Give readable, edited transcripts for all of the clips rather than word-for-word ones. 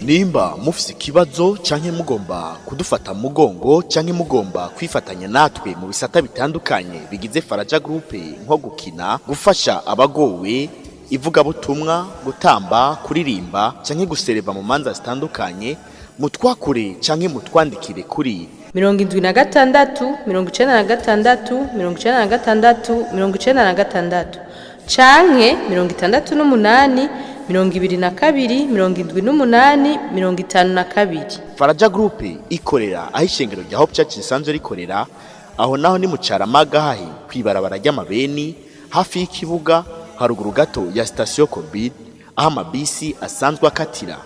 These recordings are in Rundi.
Nimba mufise ikibazo canke mugomba kudufata mu mugongo canke mugomba kwifatanya natwe mu bisata bitandukanye bigize Faraja Group, nko gukina, gufasha abagowe, ivugabutumwa, gutamba, kuririmba canke gusereva mu manza zitandukanye, mutwakure canke mutwandikire kuri 76 96 96 96 canke 68 22 78 52. Faraja Group ikorera aho ishengero rya Hope Church risanzwe rikorera. Aho naho ni mu Caramaga, hahi kwibarabara ry'amabeni, hafi y'ikibuga, haruguru gato ya sitasiyo Korbid, aho amabisi asanzwe akatira.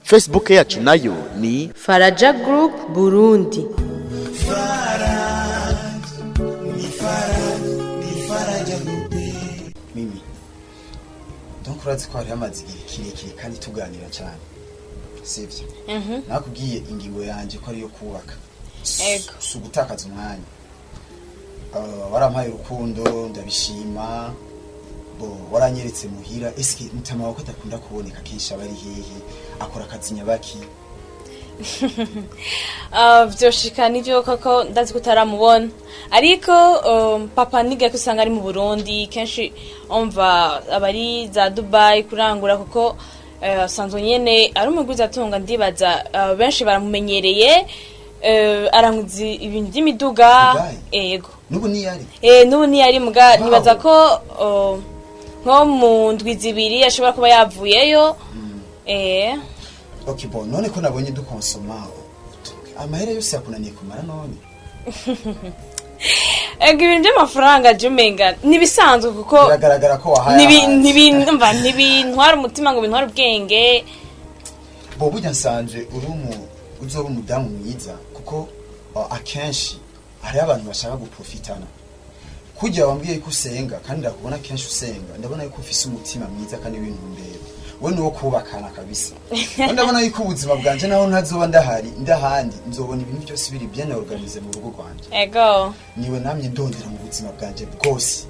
Facebook yacu nayo ni Faraja Group Burundi. Mimi, donc urazi ko hari hamaze igihe kirekire kandi tuganira cyane, sivyo? Nakubwiye ingingo yanje ko ariyo kubaka. Ego. Si ugutakaza umwanya. Warampaye urukundo, ndabishima. Bo waranyeretse muhira. Eske mutama wawe ko adakunda kuboneka kenshi, aba ari hehe? Akora akazi nyabaki? Ah, vyoshika nivyo koko, ndazi ko utaramubona, ariko papa niga ko usanga ari mu Burundi kenshi, umva abari za Dubai kurangura, kuko asanzwe nyene ari umugwizatunga. Ndibaza benshi baramumenyereye, aranguza ibintu vy'imiduga. Dubai? Ego. N'ubu niyari? N'ubu ntiyari muga. Wow. Nibaza ko nko mu ndwi 2 ashobora kuba yavuyeyo. Okay, bon, none ko nabonye dukonsoma amahera yose yakunaniye kumara none? Ego, ibintu by'amafaranga je umenga nibisanzwe, kuko Biragaragara ko wahaye ahantu. Umva, ntibintwara umutima ngo bintware ubwenge. Bo burya nsanzwe uri umu uzoba umudamu mwiza, kuko akenshi hariho abantu bashaka guprofitana. Kurya wambwiye ko usenga, kandi ndakubona kenshi usenga, ndabona yuko ufise umutima mwiza kandi w'intumbero. We nuwo kubakana kabisa. Kandi ndabona yuko ubuzima bwanje, naho ntazoba ndahari ndahandi, nzobona ibintu byose biri bien organisé mu rugo rwanje. Ego. Niwe namye ndondera mu buzima bwanje bwose.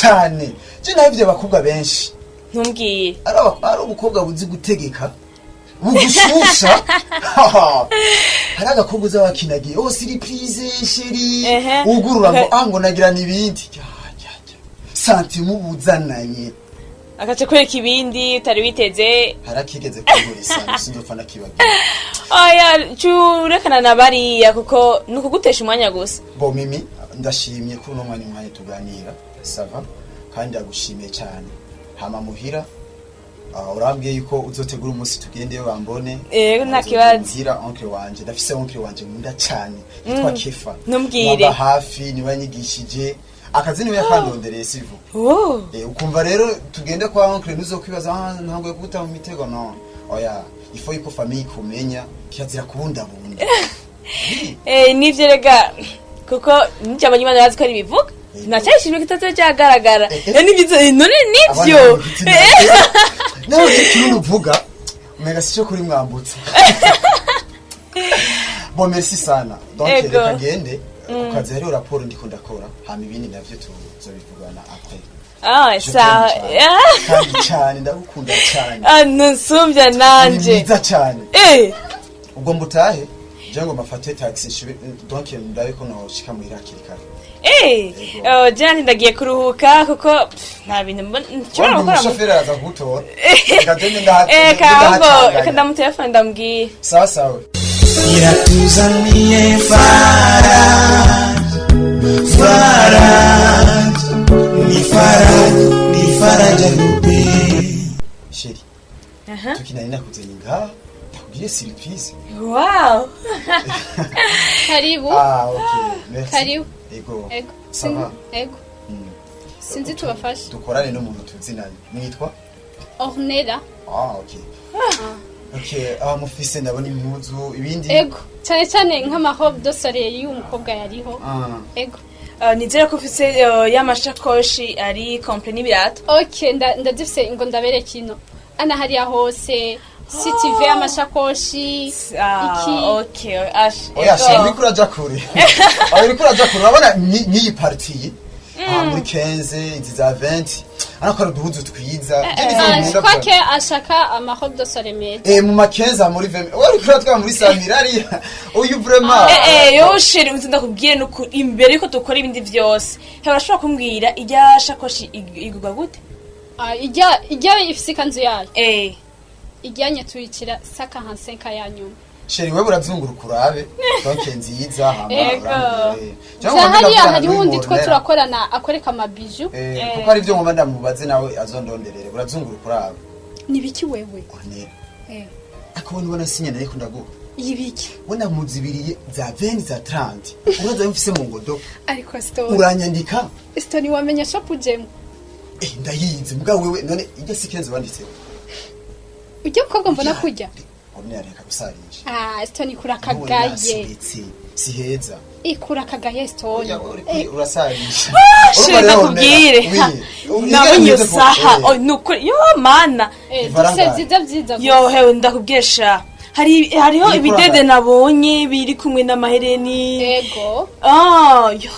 Cane je navyo abakobwa benshi Ntumbwiye. Ari ubukobwa buzi gutegeka, bugushusha. Hari agakobwa uza wakinagiye: "Oh, surprise chérie." Ugurura ngo "Ah," ngo nagira n'ibindi. Ya, ya, ya. Santimu buzananye. Agace kwereka ibindi utari witeze. Hari akigeze kugura, sinzopfa nakibagiwe. Oya, curekana na bariya, kuko ni ukugutesha umwanya gusa. Bo Mimi, ndashimye kuri uno mwanya tuganira, ça va, kandi ndagushimiye cyane. Hama muhira, urambwiye yuko uzotegura umunsi tugendeyo bambone. Yego, nta kibazo. Muhira oncle wanje, ndafise oncle wanje nkunda cyane yitwa Kefa. Ntumbwire. Mwaba hafi, niwe yanyigishije akazi, niwe yakandondereye sivu. Oh. Ukumva rero tugende kwa oncle, ntuzokwibaza: "Ah, ntangoye kuguta mu mitego." No, oya, ifo yuko famille ikumenya, kirazira kubundabunda. Nivyo rega, kuko n'ijambo ry'Imana bazi ko ari bivuga ntacyashimwe kitazoba cyagaragara. Nivyo, none nivyo. Nawe ikintu uvuga umenga si cyo kuri mwambutse. Bon, merci sana. Donc Ego. reka ngende ku kazi, hariho raporo ndiko ndakora, hama ibindi navyo tuzobivugana après. Ah, Je sawa. t'aime cyane. Kandi cyane, ndagukunda cyane. Ah, nsumbya Ni nanje. mwiza cyane. Ubwo mbutahe je ngo mafate taxi nshube, donc ndabe ko noshika muhira hakiri kare. Je nanje ndagiye kuruhuka, kuko pff, nta bintu mbona nshobora Wumva gukora. umushoferi araza kugutora. Reka jende Kahubwo reka ndahacanganya. ndamutelefone ndamubwiye. Sawa sawa. Iratuzaniye Faraja, Faraja, ni Faraja, ni Faraja Group. Chérie, tukinani nakuzanye ngaha ndakubwire surprise. Wow. Karibu. Ah, ok, merci. Karibu. Ego. Ego. Ça va? Ego. Sinzi tubafashe. Dukorane n'umuntu tuzinanye. Mwitwa? Ornella. Ah, ok. Ok, ah, mufise ndabona impuzu ibindi. Ego. Cyane cyane nk'amarobe de soirée y'uyu mukobwa yariho. Ah. Ego. Nizere ko ufise y'amashakoshi ari complet n'ibirato. Ok, ndazifise, ngo ndabereke ino. Ana hariya hose. CTV, amashakoshi. Ah, Iki. okay. Ash. Oya, Ego. shaka, uriko uraja kure. Aho uriko uraja kure, urabona n'iyi partie. Aha muri 15, izi za 20, ariko ari uduhuzu twiza. Je nizo Ah, nkunda. kwake ashaka ama robe de soirée meza. Eh, mu makenza muri 20 wari kuratwa muri samira ariya uyu vraiment. Yo chéri, uzi ndakubwire nuko imbere yuko dukora ibindi vyose, he urashobora kumbwira irya shakoshi igurwa gute? Ah, ijya ifise ikanzu yayo. Ijyanye tuyikira saka hansenka ya nyuma. Chéri, wewe urazunguruka urabe donc nziza, hama Ego. urambwire. Za Cyangwa hariya ndavugana hariho n'uyu undi two Ornella. turakorana akoreka amabiju. Eh, kuko ari byo ngomba ndamubaze, nawe azondonderere. Urazunguruka urabe. Nibiki wewe? Ornella, Eh. akabona ubona sinya nayo ndaguha. Ibiki? Wenda muzibiriye za 20, za 30, uraza mfise mu ngodo. Ariko Stone, Uranyandika. Stone, wamenya shop ujemo? Eh, ndayizi mbwa wewe. None iryo si kenzo wanditse? Ujya mukobwa mbona kujya. Ornella, reka gusarisha. Ah, Stone, ikura Nubona akagaye. nasubitse, si heza. Ikura akagaye, Stone. Oya, urasarisha. Chéri, ndakubwire nabonye iyo saha, oh, nukuri yo mana. Eh, Ifaranga. dufise vyiza vyiza gusa. Yo hewe, ndakubwiye sha, hariho Iri ibidede kurangara. nabonye biri kumwe n'amahereni. Ego. Ah, yo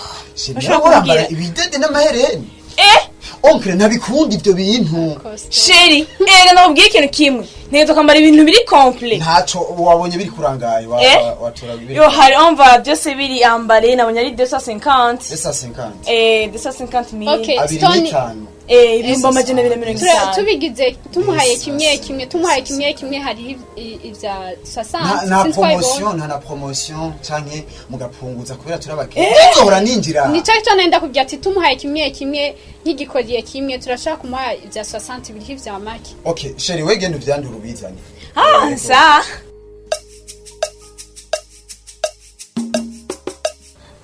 bashobora urambara kumbwira ibidede n'amahereni? Eh. Oncle ntabikunda ibyo bintu. Ko Stone. Chéri, ega ndakubwiye ikintu kimwe, ntegerezwa kwambara ibintu biri complet. Ntaco wabonye biri kurangaye Eh? watora bibiri. Yo, hari omva byose biri ambare, nabonye ari 250. Esa 50? Eh, 250 mille. Okay. Abiri Stone. n'itanu. Eh, 250,000. Tubigize tumuhaye kimwe kimwe, tumuhaye kimwe kimwe, hariho ivya Nta 60. nta Sinzi ko wabibonye. promotion, nta na promotion canke mugapunguza kubera turabakeye? Nzohora ninjira. Nico cyo nenda kubwira ati tumuhaye kimwe kimwe nk'igikoriye kimwe, turashaka kumuha ivya 60 biriho ivya make. Okay chéri, we genda uvyandure ubizane. Ah, sa.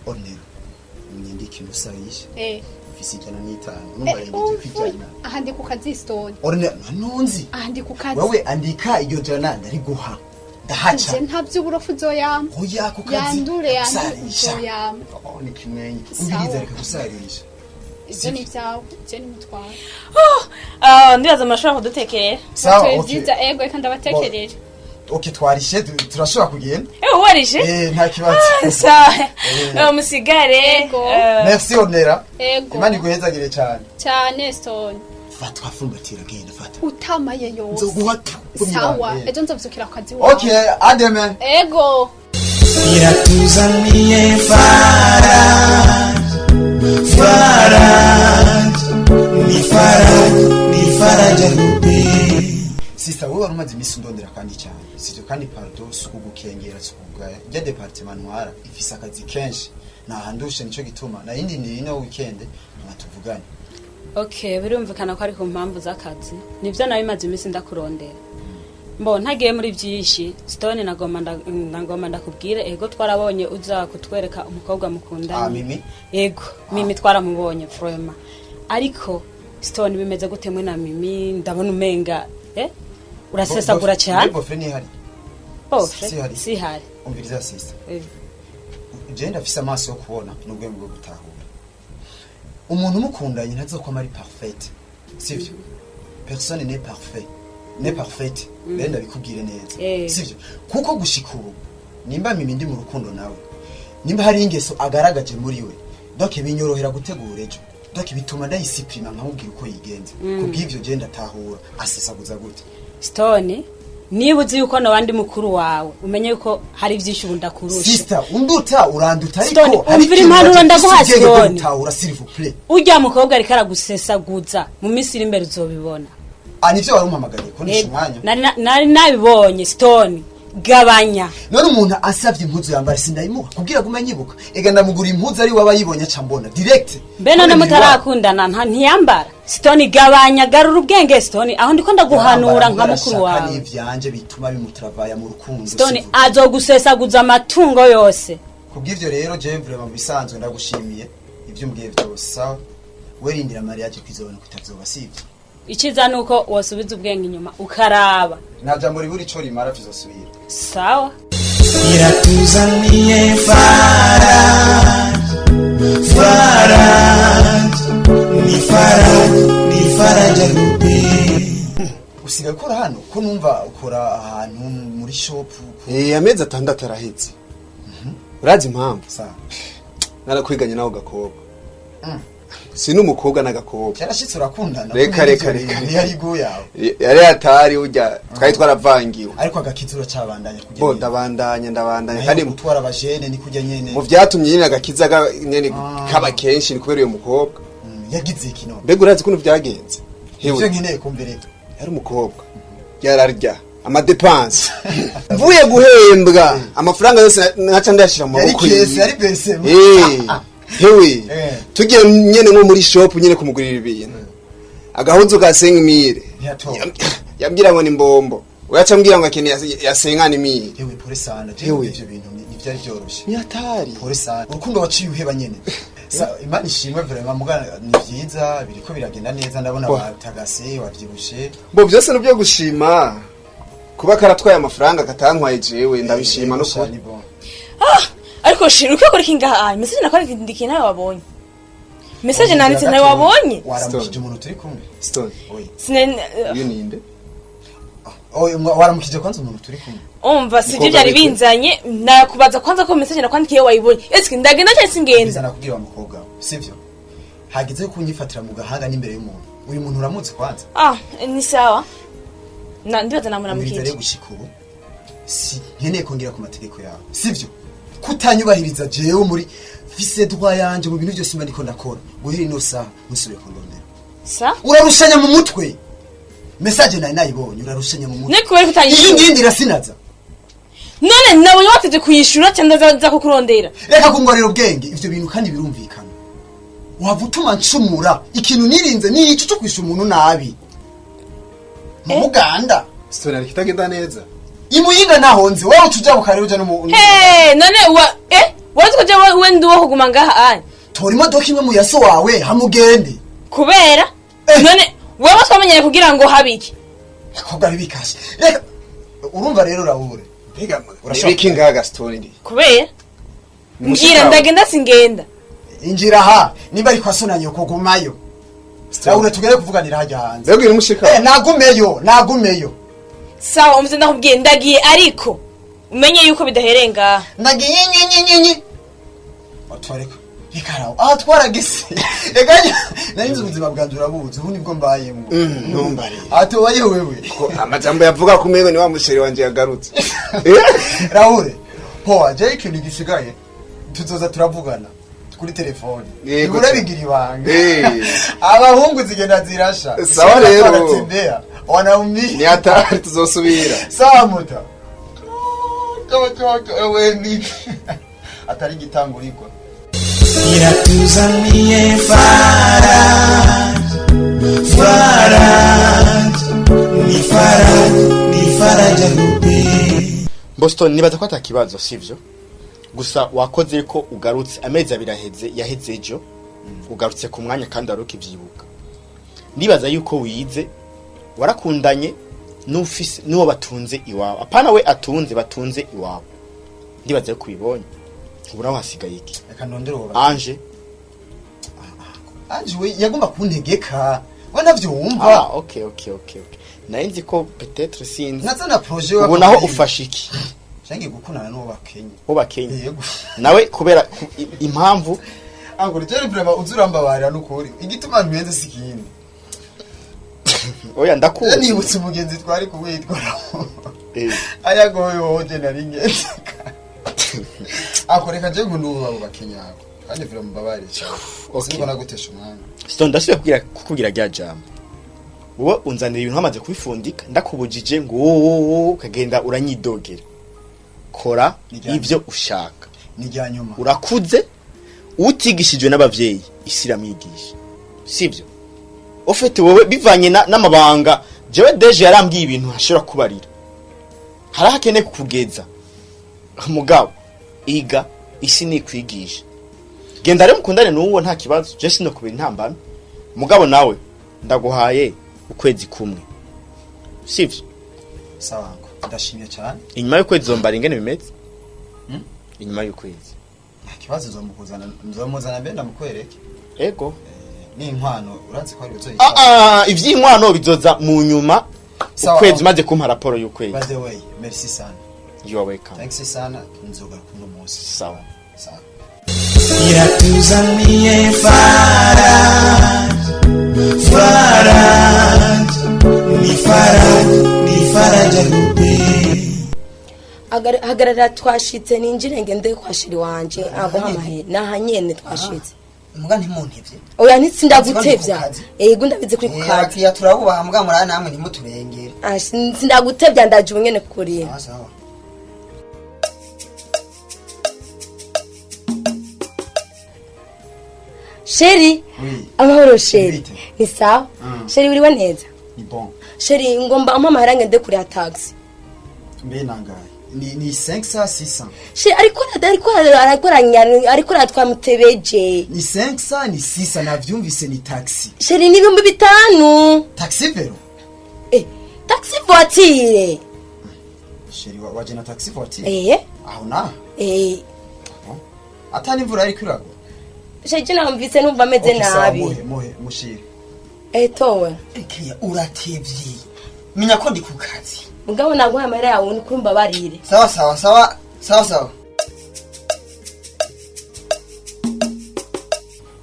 Ornella, nyandike ntusarishe. Eh. Ufise 105, numva Eh, rengeje kwijana. aha ndi ku kazi, Stone. Ornella, ntunzi. Aha ndi ku kazi. Wewe andika iryo jana ndariguha, ndahaca. Nje nta vy'uburofu uzoyama. Oya, ku kazi. Yandure, yandure. Gusarisha. Uzoyama. Oh, ni kimwenye. Sawa. Umviriza, reka gusarisha. Ivyo ni ivyawe, ivyo ni mutwara. Ah, ndibaza murashobora kudutekerera. Sawa. Batoye. Okay. Vyiza, ego, reka ndabatekerere. Okay, twarishe, turashobora kugenda. Eh, warije? Eh, nta kibazo. Sawa. Eh, musigare. Ego. Eh, Merci Ornella. Ego. Imana iguhezagire cyane. Cyane, Stone. Fatwa, fumbatira, genda fata. Utamaye yose. Nzoguha. Sawa, ejo nzovyukira ku kazi wawe. Okay, à demain. Ego. Iratuzaniye Faraj, Faraj, ni Faraj, ni Faraja Groupe. Sister, wowe wari umaze iminsi undondera kandi cyane, sivyo? Kandi pardon, si ukugukengera, si ukugaya, rya département ntwara ifise akazi kenshi, nahandushe, nico gituma nayindi ndi ino weekend nka tuvugane. Okay, birumvikana ko ari ku mpamvu z'akazi. Nibyo, nawe imaze iminsi ndakurondera. Mbo ntagiye muri byinshi, Stone, nagomba ndakubwire, ego, twarabonye uza kutwereka umukobwa mukundanye. Ah, Mimi? Ego, Mimi twaramubonye vraiment. Ariko Stone, bimeze gute mwe na Mimi? Ndabona umenga urasesagura cyane. Beau-frère ntihari? Beau-frère Sihari. Sihari. Umviriza sister. Eh. Je ndafise amaso yo kubona n'ubwenge bwo gutahura. Umuntu umukundanye ntazokwama ari parfaite, sivyo? Personne n'est parfait, n'est parfaite. Rero ndabikubwire neza, sivyo? Kuko gushika ubu, nimba Mimi ndi mu rukundo nawe, nimba hari ingeso agaragaje muri we, donc binyorohera gutegura ejo, donc bituma ndayisipima nkamubwira uko yigenza. Kubw'ivyo je ndatahura asesaguza gute. Stone, niba uzi yuko nabandi mukuru wawe, umenye yuko hari byinshi ubu ndakurusha. Sister, unduta, uranduta, ariko Stone, hari umvira ikintu impanuro badafise ndaguha, ubwenge bwo Stone. gutahura, s'il vous plaît. Ujya mukobwa ariko aragusesaguza, mu minsi iri imbere uzobibona. Ah, nivyo wari umpamagariye ko nishe umwanya? Nari nabibonye. Stone, gabanya. None umuntu asavye impuzu yambara sindayimuha kugira gume nyibuka? Ega ndamugura impuzu ari waba yibonye aca mbona direct. Mbe none mutarakundana ntiyambara? Stone, gabanya, garura ubwenge. Stone, aho ndiko ndaguhanura nka mukuru wawe. N'ivyanje bituma bimutravailla mu rukundo. Stone, s'il vous plaît. azogusesaguza amatungo yose. Kubw'ivyo rero, je vraiment mu bisanzwe ndagushimiye ivyo umbwiye vyose. Sawa, werindira mariage kwizobona kutazoba, sivyo? Iciza nuko wosubiza ubwenge inyuma ukaraba. Nta jambo ribura ico rimara, tuzosubira. Sawa. Iratuzaniye Faraj, Faraj, ni Faraj, ni Faraja Groupe. Usigaye ukora hano? Ko numva ukora ahantu muri shop? Eh, amezi 6 araheze. Urazi impamvu? Sawa. Narakwiganye nawe gakobwa. Si n'umukobwa n'agakobwa. Cyarashitse urakundana? Reka, reka, reka. Ni yari gu yawe? Yari atari urya twari twaravangiwe. Ariko agakiza uracabandanya kujya? Bo, ndabandanya, ndabandanya. Kandi kandi gutwara abajene ni kujya nyene? Mu vyatumye nyene agakiza nyene kaba kenshi ni kubera uyo mukobwa. Yagize iki none? Mbega urazi ukuntu vyagenze? Ivyo Hewe, nkeneye kumva rero. Yari umukobwa yararya ama dépenses, mvuye guhembwa amafaranga yose naca ndayashira mu Yari maboko kese? yiwe. Yari besema? Eh, hewe, tugiye nyene nko muri shop nyene kumugurira ibintu, agahuzu ka 5000, Ntiyatora. yambwira ngo ni mbombo, uyaca ambwira ngo akeneye ya 50,000. Yewe, pole sana je. Yewe. Ivyo bintu ntivyari vyoroshe. Ni hatari. Pole sana, urukundo waciye uheba nyene. Imana ishimwe vraiment, mugana ni vyiza, biriko biragenda neza, ndabona. Bo. Watagase, wavyibushe. Bo, byose nibyo gushima, kuba karatwaye amafaranga katantwaye, jewe ndabishima no kuba Ni bon. Ah, ariko shira uko ukora iki ngaha? Message nakwandikiye nawe wabonye? Message nanditse nawe wabonye? Waramukije umuntu turi kumwe? Stone. Oya. Sinari. Uyu ninde? Oya, waramukije kwanza umuntu turi kumwe? Umva, sivyo Mukobwa byari witwa? binzanye. Nakubaza kwanza ko message nakwandikiye wayibonye. Ese ndagenda cyangwa singenda? Biza nakubwira wa mukobwa we, sivyo? Hageze ko kunyifatira mu gahanga n'imbere y'umuntu. Uyu muntu uramuzi kwanza? Ah, ni sawa, na ndibaza Umviriza namuramukije. rero, gushika ubu si nkeneye kongera ku mategeko yawe, sivyo? Kutanyubahiriza jewe muri fise droit yanje mu bintu byose mba ndiko ndakora. Guhera ino saha ntusubire kundondera. Sa? Urarushanya mu mutwe. Message nari nayibonye, urarushanya mu mutwe. Ne kubera Iyi kutanyishura. ngindi irasinaza. None nabonye wateze kuyishura cyangwa ndaza kukurondera. Reka kungwarira ubwenge. Ivyo bintu kandi birumvikana, wava utuma ncumura ikintu nirinze. Ni ico cyo kwisha umuntu nabi mu Buganda. Stone, ari kitagenda neza. Imuyinga naho nzi, wowe uca uja bukareba uja no mu Hey, none wa wazi ko jewe we ndi uwo kuguma ngaha anya? Tora imodoka imwe mu yaso wawe hamugende. Kubera none wewe twamenyanye kugira ngo habe iki? Kobwa bibikashe, reka. Urumva rero urabure. Mbega Urashobora- nibiki ngaha, Stone ndi? Kubera Ni mushika mbwira wawe. ndagenda singenda? Injira ha, nimba ariko asona nyoko gumayo. Rahure, tugere kuvuganira hajya hanze. Mbega uyu ni mushika wawe? Nagumeyo, nagumeyo. Sawa, umve, ndakubwiye ndagiye, ariko umenye yuko bidahereye ngaha. Ndagiye nyenyenyenye. Otwareka reka raho aha twaragise. Reka nari nzi ubuzima bwanjye urabuzi, ubu nibwo mbayemo. Numva rero. Atubaye wewe. Ko amajambo yavuga ko umengo ni wa musheri wanje yagarutse. Rahure, poa. Je, ikintu gisigaye tuzoza turavugana kuri telefone. Yego. Urabigira ibanga. Abahungu zigenda zirasha. Sawa rero. Wanatembea wanaumia. Ni hatari, tuzosubira. Sawa muta. Ewe ni atari gitangurikwa. Iratuzaniye Faraja, Faraja, ni Faraja, ni Faraja Group. Boston, nibaza ko atakibazo, sivyo? Gusa wakoze ko ugarutse, amezi 2 aheze, yaheze ejo. Ugarutse ku mwanya kandi wari ukivyibuka. Nibaza yuko wize, warakundanye n'ufise n'uwo batunze iwawe, apana we atunze, batunze iwawe. Ndibaza yuko ubibonye. Ubu naho hasigaye iki? Reka ndondere uwo. Anje. Anje we yagomba kuntegeka, we ntavyumva. Ah, okay, nari nzi ko peut-être, sinzi. Nazana projet. Ubu naho ufashe iki? Shangiye gukundana n'uwo bakenye. Wo bakenye? Yego. Nawe kubera impamvu? Angura je vraiment uzurambabarira n'ukuri, igituma ntuhenze si ikindi. Oya, ndakuzi. Nibutse umugenzi twari kumwitwara ayagoye woje nari ngenze ako. Reka je nkunda abo bakenyabo kandi vraiment mbabarire cyane. Okay. Sinibona gutesha umwanya. Stone, ndasubiye kukubwira rya jambo. Wowe unzanira ibintu wamaze kubifundika, ndakubujije ngo wowe ukagenda uranyidogera. Kora Nijyanye. ivyo ushaka. Ni rya nyuma. Urakuze, utigishijwe n'abavyeyi isi iramwigisha, sivyo? Ufite wowe bivanye n'amabanga. Jewe déjà yarambwiye ibintu hashobora kubarira, hari aho akeneye kukugeza. Mugabo iga, isi nikwigisha. Genda rero mukundane n'uwo, nta kibazo, je sinokubira intambamyi. Mugabo nawe ndaguhaye ukwezi kumwe, sivyo? Sawa ngo ndashimye cyane. Inyuma y'ukwezi zombara ingene bimeze. Inyuma y'ukwezi. Nta kibazo, nzomukuzana, nzomuzana mbere ndamukwereke. Ego. Ni inkwano, urazi ko ari Ah, uzoyishaka. ah, ivy'inkwano bizoza mu nyuma. Sawa. Ukwezi umaze kumpa raporo y'ukwezi. By the way, merci sana. You are welcome. Thanks sana, nzogaruka uno munsi. Sawa. Sawa. Iratuzaniye Iratuzaniye Faraj, Faraj, ni Faraj, ni Faraja Group. Hagarara twashitse, ninjire ngende kwa shiri wanje aguhamahe naha nyene twashitse. Muga ntimuntevye. Oya, ntitsindagutevya, ego ndabizi kuri kukazi. Abakiriya turabubaha, muga muraya namwe ntimuturengere. Ah, sindagutevya, ndaje ubu nyene kukurira. Sawa sawa. Chéri. Oui. Amahoro chéri. Bite? Ni sawa. Chéri, wiriwe neza. Ni bon. Chéri, ngomba ampa amahera ngende kuriha taxi. Mbe nangahe? Ni 500, 600? Chéri, ariko ariko aratwamutebeje. Ni 500, ni 600, navyumvise, ni taxi. Chéri, ni 5000. Taxi vélo? Eh, taxi voiture. Chéri, waje na taxi voiture? Eh. Aho na Eh. Atani imvura ariko iragwa. Chéri, je namvise numva ameze Okay, sawa, nabi. muhe muhe mushire. Eh, towe. Kiriya uratevye, menya ko ndi ku kazi. Mugabo naguha amahera yawe nukumva barire. Sawa sawa sawa sawa sawa.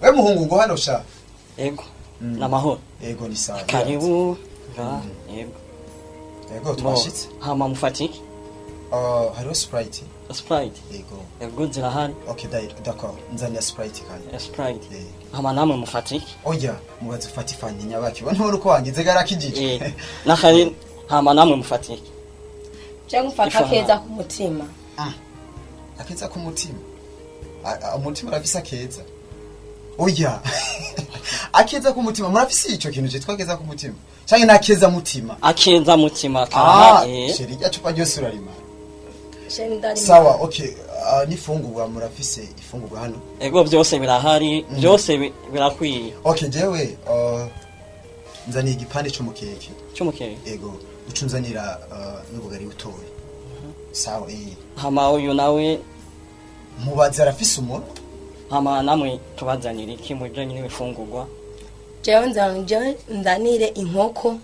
We muhungu, ngo hano sha. Ego, namahoro. Ego, ni sawa. Karibu. Nga, yego. Ego, twashitse. Hama mufatiki? Hariho Sprite. Sprite. Ego. Ego, zirahari. Okay, d'accord, nzanira Sprite kandi. Sprite. Hama namwe mufatiki? Oya, mubaze ufata ifanta nyabaki. Ubona uko wangize garakijije. Eh, nakari hama namwe mufatiki? Cyangwa ufata Ifanta. akeza ku mutima. Akeza ku mutima? Umutima urafise akeza? Oya, akeza ku mutima, murafise ico kintu citwa akeza ku mutima canke nakeza mutima? Akeza mutima Ah, karahari. Chéri, rya cupa ryose urarimara. Chéri, ndarima. Sawa, okay, n'ifungurwa murafise ifungurwa hano? Ego, byose birahari, byose birakwiye. Okay, jewe nzaniye igipande c'umukeke. C'umukeke? Ego, uca unzanira n'ubugari butoya. Sawa, eh. Hama uyu nawe? Mubaze, arafise umunwa. Hama namwe tubazanira iki mu bijanye n'ibifungurwa? Jewe jewe nzanire inkoko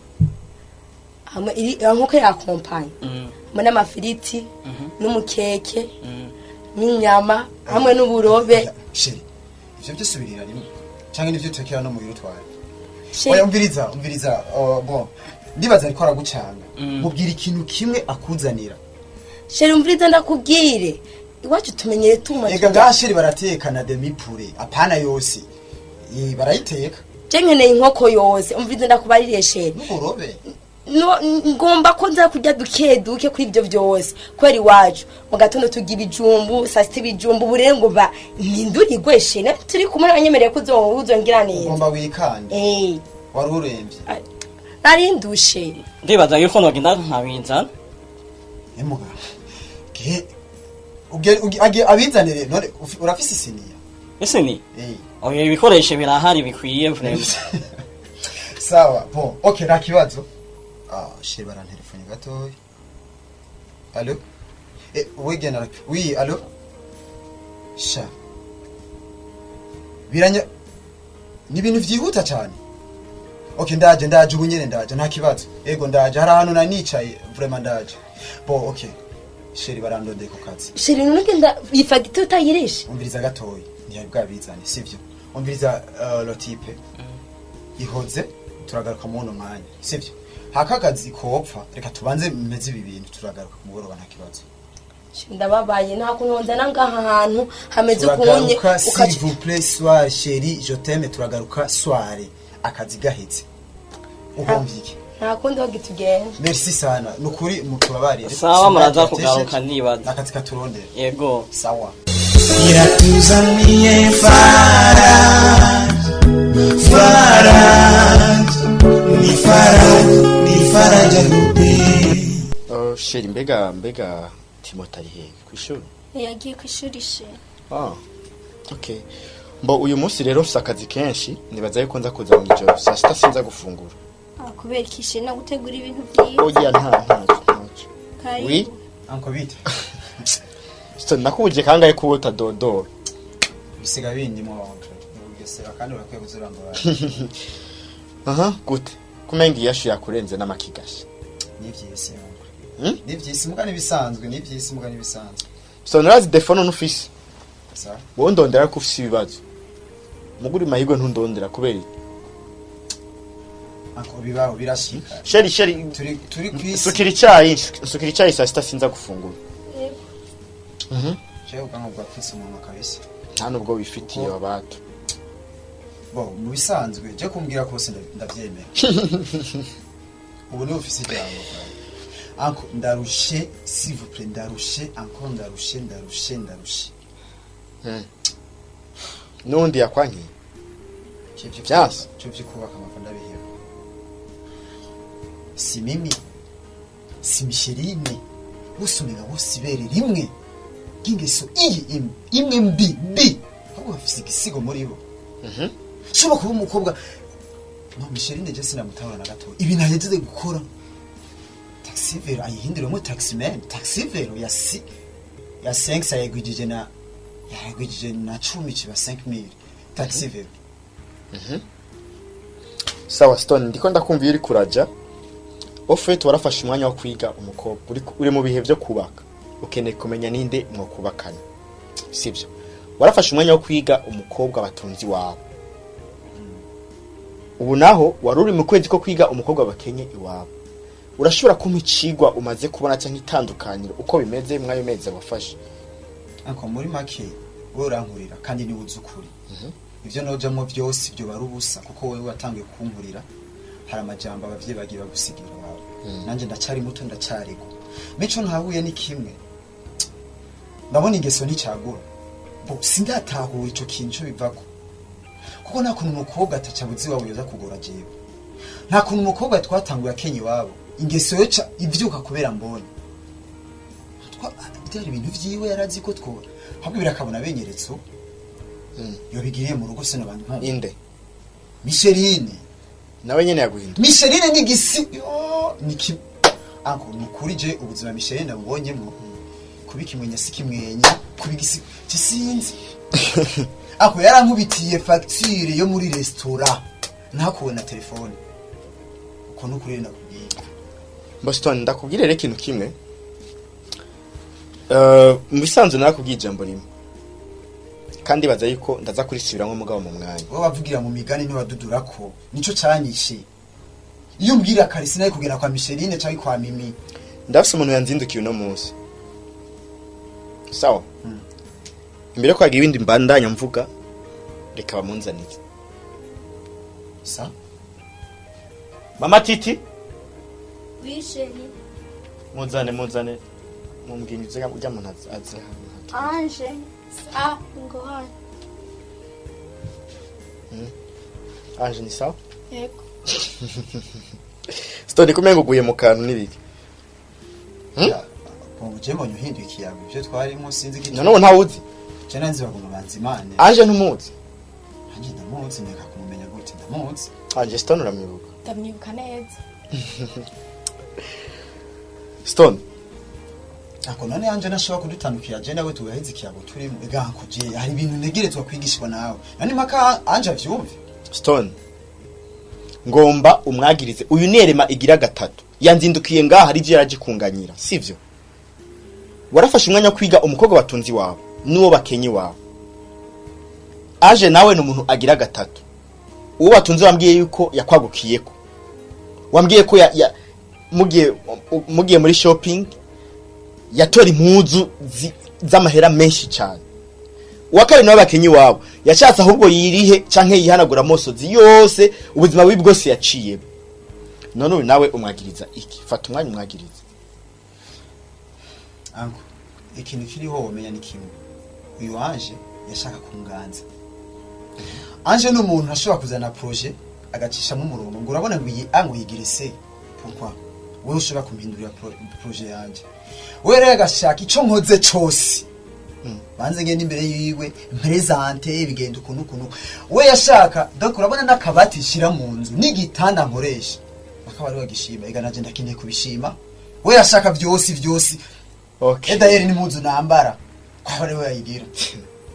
hamwe iri inkoko ya kompanyi hamwe n'amafiriti n'umukeke n'inyama hamwe n'uburobe. Chéri, ivyo byose ubirira rimwe canke nivyo utekera no muhira utwara? Chéri. Oya, umviriza, umviriza, bon, ndibaza ariko aragucanga. Mubwira ikintu kimwe akuzanira. Chéri, umviriza ndakubwire, iwacu tumenyere tuma. Ega ngaha chéri barateka na demi poulet, apana yose. Barayiteka. Je nkeneye inkoko yose, umviriza ndakubarire chéri. N'uburobe. No, ngomba ko nza kurya duke duke kuri ibyo byose, kubera iwacu mu gatondo turya ibijumbu, saa sita ibijumbu, ubu rero ngo ba mpindurigwe. Chéri, turi kumwe nanyemereye ko uzongira neza. Ugomba wikande. Eh. Wari uremvye. Nari ndushe. Ndibaza yuko nogenda nkabizana. Emuga ge abizanire none urafise isiniya? Ese ni? Eh. Oya, ibikoresho birahari bikwiye vraiment. Sawa, bon, okay, nta kibazo. Ah, chéri, barantelefone gatoya. Allo? Eh, wegena. Oui, allo? Sha, biranya, ni ibintu vyihuta cyane. Okay, ndaje, ndaje ubu nyene, ndaje, nta kibazo. Ego, ndaje, hari ahantu nanicaye, vraiment ndaje. Bon, okay, chéri, barandondeye ku kazi. Chéri, nugenda iyi fagitire utayirishe. Umviriza gatoya, ntiyari bwabizane, sivyo? Umviriza, le type ihoze, turagaruka muri uno mwanya, sivyo? Hakakazi kopfa, reka tubanze meze ibi bintu, turagaruka ku mugoroba, nta kibazo. Ndababaye, nta kuntu nzana ngaha hantu hameze ukunye. Turagaruka, s'il vous plaît, soir. Chéri, je t'aime, turagaruka soir akazi gahetse. Uhomvye iki? Nta kundi ho gitugenda. Merci sana, nukuri mutubabarire. Sawa, muraza kugaruka nibaza. Akazi katurondera. Yego. Sawa. Iratuzaniye Faraj, Faraj, ni Faraj, ni Faraja Group. Oh, chéri, mbega Timote ari hehe? Kw'ishuri? Yagiye ku ishuri chéri. Ah, okay. Mbo uyu munsi rero mfise akazi kenshi, nibaza yuko nza kuza mw'ijoro saa sita, sinza gufungura. Ah, kubera iki chéri? No gutegura ibintu byiza. Oya, ntaco. Karibu. Oui. Anko, bite? So nakubuje kangahe kuba utadodora? Bisiga bindi mu oncle ubugesera, kandi urakwiye kuzurambara. Aha, gute? Kumenga iyashu yakurenze n'amakigashi. Nivyisi oncle, nivyisi muga nibisanzwe, nivyisi muga nibisanzwe. So nurazi defone nufise. Sawa. Wowe ndondera ko ufise ibibazo. Muguri mahirwe ntundondera kubera iki? Ako bibaho, birashika. Chéri, chéri, turi kwisi. Sukira icyayi, sukira icyayi, saa sita sinza gufungura. Jewe ubwanwa bwapfutse umunwa kabisa. Nta nubwo wifitiye abatu. Bo mu bisanzwe je kumbwira kose ndavyemera. Ubu niwe ufise ijambo. Anko, ndarushe, s'il vous plaît, ndarushe encore, ndarushe, ndarushe, ndarushe. N'undi yakwankiye? Vyanse. Cyo vyikubaka amava ndabiheba. Si Mimi, si Micheline, bose umenga bose ibere rimwe ry'ingeso iyi imwe imwe mbi mbi, ahubwo bafise igisigo muri bo. Ushobora kuba umukobwa no Micheline, je sinamutahura na gato. Ibintu ahejeje gukora, taxi vélo ayihinduremo taximan, taxi vélo ya si ya 5 yayigwijije na 10, kiba 5000 taxi vélo. Sawa Stone, ndiko ndakumva iyo uri kuraja. Au fait, warafashe umwanya wo kwiga umukobwa, uri mu bihe byo kubaka, ukeneye kumenya ninde mwokubakana, sibyo? Warafashe umwanya wo kwiga umukobwa batunzi wawe, ubu naho wari uri mu kwezi ko kwiga umukobwa bakenye iwabo. Urashobora kumpa icigwa umaze kubona cyangwa itandukaniro uko bimeze mw'ayo mezi wafashe? Anko, muri make wowe urankurira kandi niwe uzi ukuri. Ivyo nojamwo vyose ibyo bari ubusa, kuko wowe watangiye kunkurira. Hari amajambo abavyeyi bagiye bagusigira wawe. Nanje ndacari muto, ndacarigwa. Mico ntahuye ni kimwe, ndabona ingeso nticagura. Bo sindatahura ico kintu co bivako, kuko nta kuntu umukobwa atacabuzi iwabo yoza kugora jewe. Nta kuntu umukobwa twatanguye akenya iwabo ingeso yoca ivyuka kubera mbonye. Byari ibintu vyiwe, yarazi ko twora ahubwo birakabona benyeretse ubu yobigiriye mu rugo sino bantu nka Inde? Micheline. Nawe nyene yaguhinda? Micheline ni gisi yo, ni ki anko, ni ukuri je ubuzima Micheline nabubonyemo kuba ikimwenya si kimwenya, kuba igisi kisinzi. Ako yarankubitiye facture yo muri restaurant ntakuwe na telefone. Uko nukuri ndakubwiye. Boston, ndakubwire rero ikintu kimwe. Mu bisanzwe narakubwiye ijambo rimwe kandi baza yuko ndaza kurisubiramwo mugabo mu mwanya. Wowe bavugira mu migani ntiwadudura ko nico canyishe. Iyo umbwira kare sinari kugera kwa Micheline cyangwa kwa Mimi. Ndafise umuntu yanzindukiye uno munsi, sawa? Imbere yo kwagira ibindi mbandanya mvuga, reka bamunzanire. Sa. Mama Titi. Oui, chérie. Muzane, muzane, mumbwirize ujya muntu aze hano. Ange. Ah, ngohani. Ange, ni sawa? Yego. Stone, kumenga uguye mu kantu n'ibiki? Ubu je mbonye uhinduye ikiyago, ibyo twarimo sinzi igituma. None ubu ntawuzi? Je nanzi bagomba banzimane. Ange ntumuzi? Ange ndamuzi, ndeka kumumenya gute? Ndamuzi. Ange, Stone uramwibuka? Ndamwibuka neza. Stone. Ako none Ange nashobora kudutandukira je nawe tugaheza ikiyago turimo? Ega anko, je hari ibintu ntegerezwa kwigishwa nawe, nani mpaka Ange avyumve. Stone, ngomba umwagirize uyu nerema igira gatatu yanzindukiye ngaha, hari ivyo yaraje kunganyira, sivyo? Warafashe umwanya wo kwiga umukobwa batunzi wawe n'uwo bakenye wawe. Aje nawe ni umuntu agira gatatu. Uwo batunze wambwiye yuko yakwagukiyeko, wambwiye ko ya mugiye muri shopping yatora impuzu z'amahera menshi cyane. Uwa kabiri nawe bakenye iwabo yashatse ahubwo yirihe canke yihanagura amosozi yose ubuzima bubi bwose yaciyemo. None uyu nawe umwagiriza iki? Fata umwanya umwagiriza. Anko, ikintu kiriho womenya ni kimwe: uyu Ange yashaka kunganza. Ange ni umuntu ashobora kuzana projet agacishamo umurongo ngo urabona ngo iyi ango yigire se, pourquoi wewe ushobora kumpindurira projet yanje? Wewe rero agashaka ico nkoze cose banze ngende imbere yiwe mpresente, bigenda ukuntu ukuntu we yashaka. Donc urabona n'akabati shira mu nzu n'igitanda nkoresha akaba ari wagishima. Ega naje ndakeneye kubishima. We yashaka vyose vyose. Edayeri n'impuzu nambara kwaba ari we yayigira.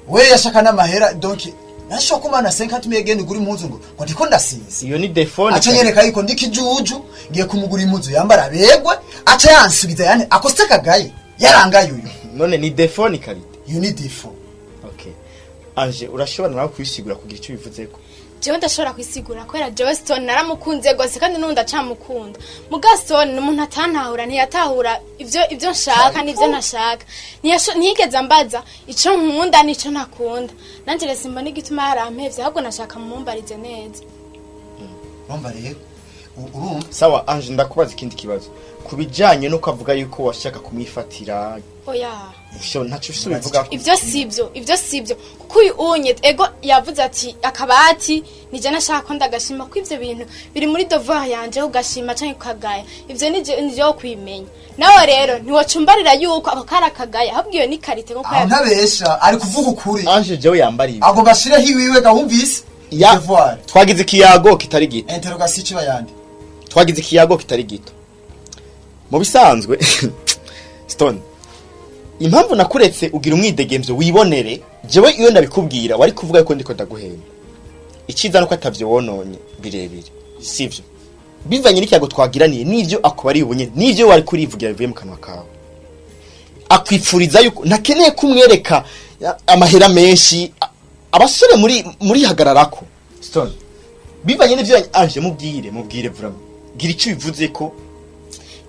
We yashaka n'amahera, donc nashobora kumana 50 mille genda ugura impuzu ngo ndiko ndasize. Iyo ni défaut. Aca nyereka yuko ndi kijuju, ngiye kumugura impuzu yambara begwe, aca yansubiza yane akose kagaye yarangaye uyu. None ni défaut, ni qualité? Iyo ni défaut. Okay. Anje, urashobora nawe kubisigura kugira icyo ubivuzeko? Jewe ndashobora kwisigura kubera jewe Stone naramukunze gose, kandi n'ubu ndacamukunda. Muga Stone ni umuntu atantahura, ntiyatahura ivyo nshaka n'ivyo ntashaka. Ntiyigeze ambaza ico nkunda n'ico ntakunda. Nanje rero simbona igituma yarampevye, ahubwo nashaka mumumbarize neza. Urumva rero, urumva. Sawa Anje, ndakubaza ikindi kibazo ku bijanye nuko avuga yuko washaka kumwifatira. Oya. Ntacyo ufise ubivugako? Ivyo sivyo, ivyo sivyo, kuko uyu unye ego yavuze ati akabati nije nashaka ko ndagashima, ko ivyo bintu biri muri devoir yanje ugashima canke ukagaya, ivyo nije wo kwimenya. Nawe rero ntiwocumbarira yuko ako kari akagaya, ahubwo iyo ni qualité nkuko Aho ntabesha, ari kuvuga ukuri. Anje, jewe yambariye. Agomba ashireho iwiwe gahumvise. Ya, Devoir. twagize ikiyago kitari gito. Interrogation ikiba yandi. Twagize ikiyago kitari gito. Mu bisanzwe, Stone, impamvu nakuretse ugira umwidegemvyo wibonere, jewe iyo ndabikubwira wari kuvuga ko ndiko ndaguhemba. Iciza nuko atavyo wononye birebire, sivyo? Bivanye n'ikiyago twagiraniye n'ivyo akubariye ubu nyene n'ivyo wari kurivugira bivuye mu kanwa kawe, akwipfuriza yuko ntakeneye kumwereka amahera menshi. Abasore muri hagararako. Stone, bivanye n'ivyo Anje, mubwire vraiment, gira icyo bivuze ko.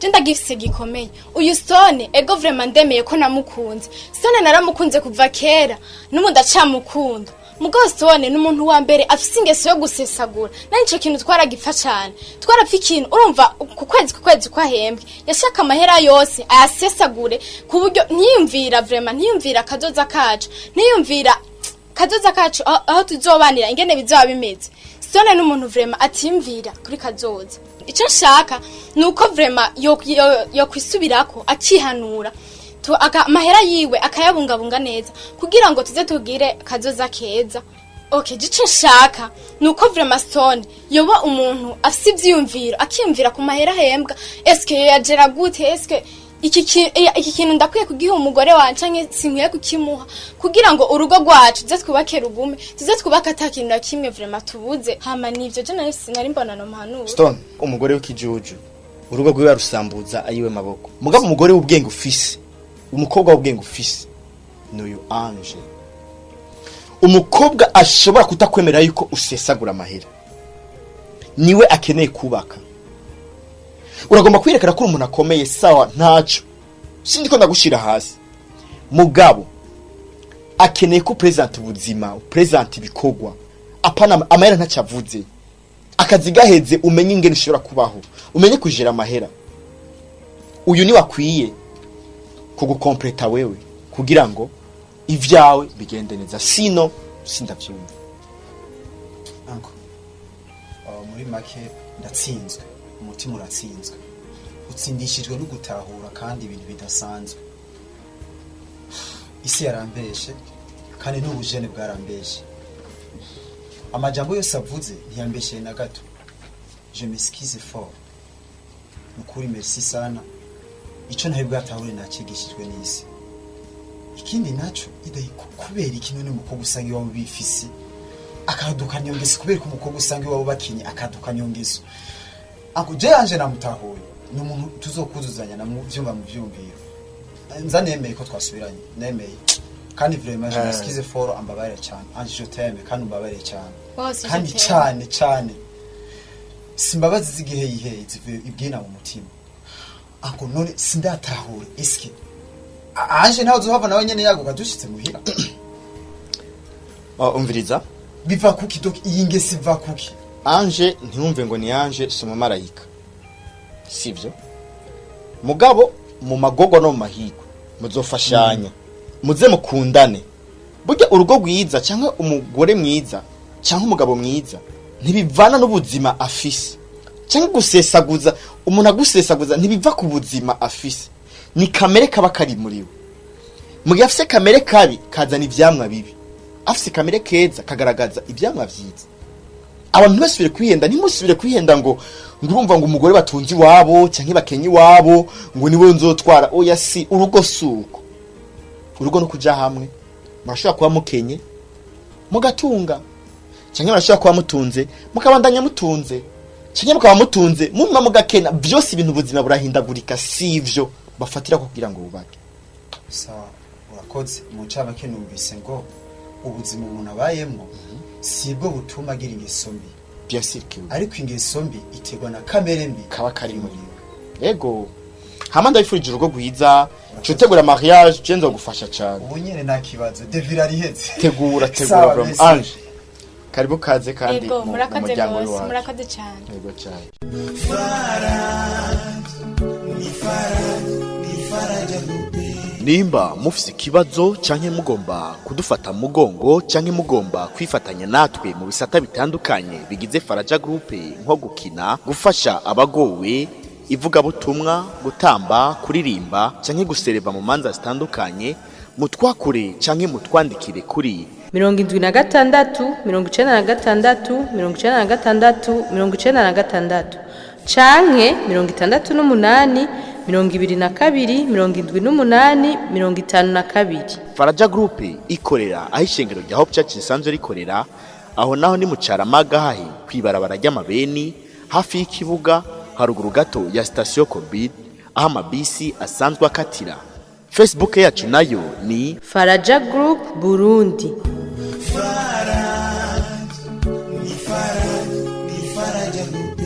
Je ndagifise gikomeye. Uyu Stone, ego, vraiment ndemeye ko namukunze. Stone naramukunze kuva kera, n'ubu ndacamukunda. Mugabo Stone ni umuntu wa mbere afise ingeso yo gusesagura. Nani ico kintu twaragipfa cane, twarapfa ikintu. Urumva, ku kwezi kwahembwe yashaka amahera yose ayasesagure, ku buryo ntiyumvira, vraiment ntiyumvira akazoza kacu, ntiyumvira kazoza kacu aho tuzobanira ingene bizoba bimeze. Stone ni umuntu vraiment atimvira kuri kazoza. Icyo nshaka ni uko vraiment yo kwisubirako, akihanura, amahera yiwe akayabungabunga neza kugira ngo tuze tugire kazoza keza. Okay, ico nshaka ni uko vraiment Stone yoba umuntu afise ivyiyumviro, akiyumvira ku mahera ahembwa: eske yoyagera gute? Eske iki kintu ndakwiye kugiha umugore wanje canke sinkwiye kukimuha, kugira ngo urugo rwacu tuze twubake rugume, tuze twubake ata kintu na kimwe vraiment tubuze? Hama nivyo je nari mbona no muhanura. Stone, umugore w'ikijuju urugo rwiwe arusambuza ayiwe maboko. Mugabo umugore w'ubwenge ufise, umukobwa w'ubwenge ufise n'uyu Ange, umukobwa ashobora kutakwemerera yuko usesagura amahera, niwe akeneye kubaka. Uragomba kwiyerekana ko uri umuntu akomeye, sawa, ntaco sindi ko ndagushira hasi. Mugabo akeneye ko upresenta ubuzima, upresenta ibikorwa, apana amahera. Ntacyo avuze. Akazi gaheze umenye ingene ushobora kubaho, umenye kujera amahera. Uyu ni wakwiye kugukompleta wewe kugira ngo ivyawe bigende neza, sino sindavyumva. Anko, muri make ndatsinzwe, umutima uratsinzwe, utsindishijwe no gutahura kandi ibintu bidasanzwe. Isi yarambeshe kandi n'ubujene bwarambeshe. Amajambo yose avuze ntiyambesheye na gato. Je m'excuse fort, nukuri merci sana. Ico ntawe bwatahure nakigishijwe n'isi. Ikindi naco idayi, kubera iki none umukobwa usanga iwabo bifise akadukana iyo ngeso? Kubera ko umukobwa usanga iwabo bakinye akadukana iyo ngeso? Ako je yanje namutahuye, ni umuntu tuzokuzuzanya na mu vyumva mu vyumviro. Nza nemeye ko twasubiranye, nemeye kandi vraiment je m'excuse fort, ambabarire cyane. Anje, je t'aime kandi umbabarire cyane. Bose, je Kandi t'aime. cyane cyane, simbabazi z'igihe yiheye zivuye ibwina mu mutima. Ako none sindatahura, eske Anje ntawe uzohava nawe nyene yaguka dushitse muhira? Oh, umviriza. Biva kuki donc? Iyi ngesi iva kuki? Anje, ntiwumve ngo ni Anje si umumarayika, sivyo? Mugabo mu magorwa no mu mahirwe muzofashanya, muze mukundane. Burya urugo rwiza cyangwa umugore mwiza cyangwa umugabo mwiza ntibivana n'ubuzima afise cyangwa gusesaguza. Umuntu agusesaguza ntibiva ku buzima afise, ni kamere kaba kari muri we. Mu gihe afise kamere kabi kazana ivyamwa bibi, afise kamere keza kagaragaza ivyamwa vyiza. Abantu ntibasubire kwihenda, ntimusubire kwihenda ngo urumva ngo umugore batunze iwabo cyangwa bakenye iwabo ngo niwe nzotwara. Oya, si urugo, si uko. Urugo no kuja hamwe. Murashobora kuba mukenye mugatunga, cyangwa murashobora kuba mutunze mukabandanya mutunze, cyangwa mukaba mutunze muma mugakena. Byose ibintu, ubuzima burahindagurika. Si ivyo bafatira kugira ngo bubake. Sawa, urakoze. Mu ncamake numvise ngo Ubuzima umuntu abayemo sibwo butuma agira ingeso mbi. Bien sûr que oui. Ariko ingeso mbi iterwa na kamere mbi kaba kari muri we. Yego, hama ndabifurije urugo rwiza. Cutegura mariage, je nzogufasha cane. Ubu nyene nta kibazo, devira riheze. Tegura, tegura. Sawa, Vraiment. merci. Ange, karibu, kaze kandi Ego, mu murakoze muryango rwose. w'iwacu. Murakoze cyane. Yego cyane. Nimba mufise ikibazo canke mugomba kudufata mu mugongo canke mugomba kwifatanya natwe mu bisata bitandukanye bigize Faraja Group, nko gukina, gufasha abagowe, ivugabutumwa, gutamba, kuririmba canke gusereva mu manza zitandukanye, mutwakure canke mutwandikire kuri 76 96 96 96 canke 68 22 78 52. Faraja Group ikorera aho ishengero rya Hope Church risanzwe rikorera. Aho naho ni mu Caramaga, hahi kwibarabara ry'amabeni, hafi y'ikibuga, haruguru gato ya sitasiyo Covid, aho amabisi asanzwe akatira. Facebook yacu nayo ni Faraja Group Burundi. Ni Faraja, ni Faraja Group.